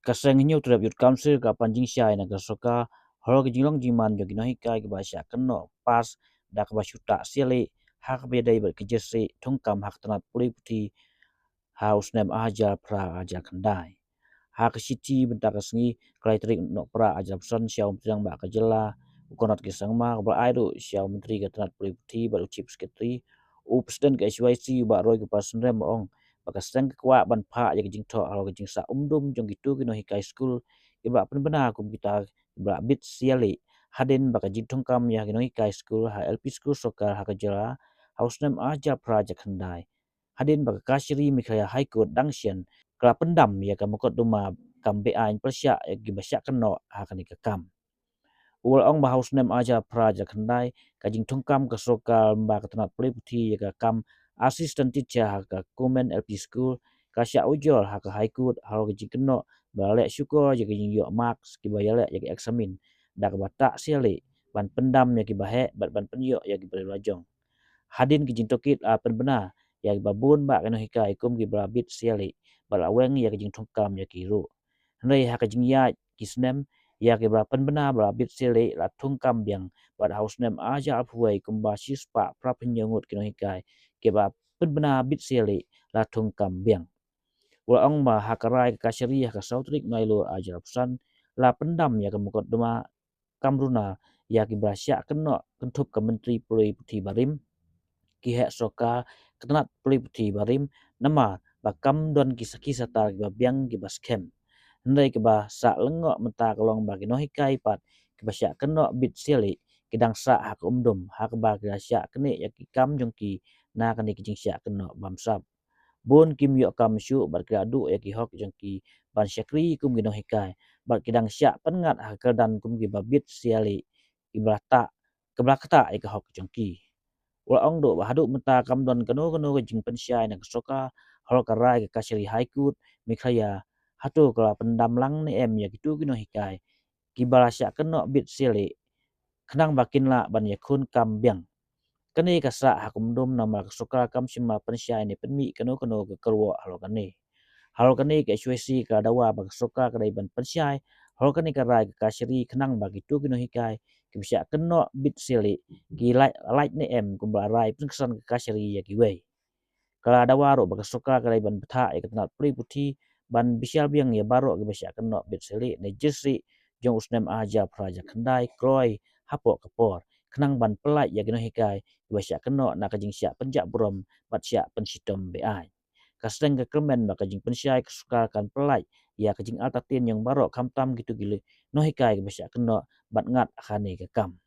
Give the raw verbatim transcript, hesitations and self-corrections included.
Ka seng Hynñiewtrep Youth Council ka pan jingshai na ka sorkar halor ka jinglong jingman jong ki nonghikai kiba shah kynnoh pass da kaba shu tah sialih ha kaba ïadei bad ka jingshah thungkam ha ka tnat pule puthi ha u snem arhajar phra arhajar khyndai. Ha ka shithi mynta ka sngi, khlai tarik Nohprah arhajar arphew san, sha u Myntri Rangbah ka jylla u Conrad K Sangma, kaba la ai ruh sha u Myntri ka tnat pule puthi bad u Chief Secretary, u President ka H Y C u Bah Roy Kyrpal Syriem, u ong ba ka seng ka kwah ban phah ïa ka jingthoh halor ka jingsah umdum jong kito ki nonghikai skul kiba la pynbna kum kita kiba la bit sialih, hadien ba ka jingthungkam ïa ki nonghikai skul ha L P skul sorkar ha ka jylla ha u snem arhajar phra arhajar khyndai, hadien ba ka kashari Meghalaya High Court dang shen ka la pyndam ïa ka mukotduma kam beaiñ pyrshah ïa kiba shah kynnoh ha kane ka kam. U la ong ba ha u snem arhajar phra arhajar khyndai, ka jingthungkam ka sorkar lyngba ka tnat pule puthi ïa ka kam assistant teacher ha ka Kyrmen L P School ka shah ujor ha ka High Court halor ka jingkynnoh ba la leh shukor ïa ka jingïoh marks kiba ïaleh ïa ka eksamin da kaba tah sialih ban pyndam ïa kiba heh bad ban pynïoh ïa kiba la jong. Hadien ka jingtohkit la pynbna ïa kiba bun bah ki nonghikai kum kiba la bit sialih bad la weng ïa ka jingthungkam ïa ki ruh. Hynrei ha ka jingïaid ki snem, ïa kiba la pynbna ba la bit sialih la thungkam biang, bad ha u snem arhajar arphew wei kumba shispah phra phew hynñiew ngut ki nonghikai kiba la pynbna bit sialih la thungkam biang. U la ong ba ha ka rai ka kashari ha ka saw tarik Nailur arhajar arphew san la pyndam ïa ka mukotduma kam runa ïa kiba la shah kynnoh kynthup ka Myntri Pule Puthi barim, ki heh sorkar, ka tnat pule puthi barim, namar ba kam don ki sakhi satar kiba biang kiba skhem. Hynrei kaba sah lyngngoh mynta ka long ba ki nonghikai pat kiba shah kynnoh bit sialih ki dang sah ha ka umdum, ha kaba ki la shah knieh ïa ki kam jong ki na kane ka jingshah kynnoh bamsap. Bun kim ïoh kam shuh bad ki la duh ïa ki hok jong ki ban shakri kum ki nonghikai, bad ki dang shah pynngat ha ka kyrdan kum kiba bit sialih, kiba la tah, kiba la ktah ïa ka hok jong ki. U la ong ruh ba haduh mynta kam don kano kano ka jingpynshai na ka sorkar halor ka rai ka kashari High Court Meghalaya, hato ka la pyndam lang ne em ïa kito ki nonghikai kiba la shah kynnoh bit sialih khnang ba kin lah ban ïakhun kam biang. Kane ka sah ha ka umdum namar ka sorkar kam shym la pynshai ne pynmih kano kano ka kyrwoh halor kane. Halor kane ka H Y C ka la dawa ba ka sorkar ka dei ban pynshai halor kane ka rai ka kashari khnang ba kito ki nonghikai kiba shah kynnoh bit sialih ki lait, lait ne em kumba la rai pynksan ka kashari ïa kiwei. Ka la dawa ruh ba ka sorkar ka dei ban bthah ïa ka tnat pule puthi ban bishar biang ïa baroh kiba shah kynnoh bit sialih ne jingshah jong u snem arhajar phra arhajar khyndai kloi hapoh ka por, khnang ban pyllait ïa ki nonghikai kiba shah kynnoh na ka jingshah pynjah burom bad shah pynshitom beaiñ. Ka seng ka kyrmen ba ka jingpynshai ka sorkar kan pyllait ïa ka jingartatien jong baroh khamtam kito ki nonghikai kiba shah kynnoh bad ngat ha kane ka kam.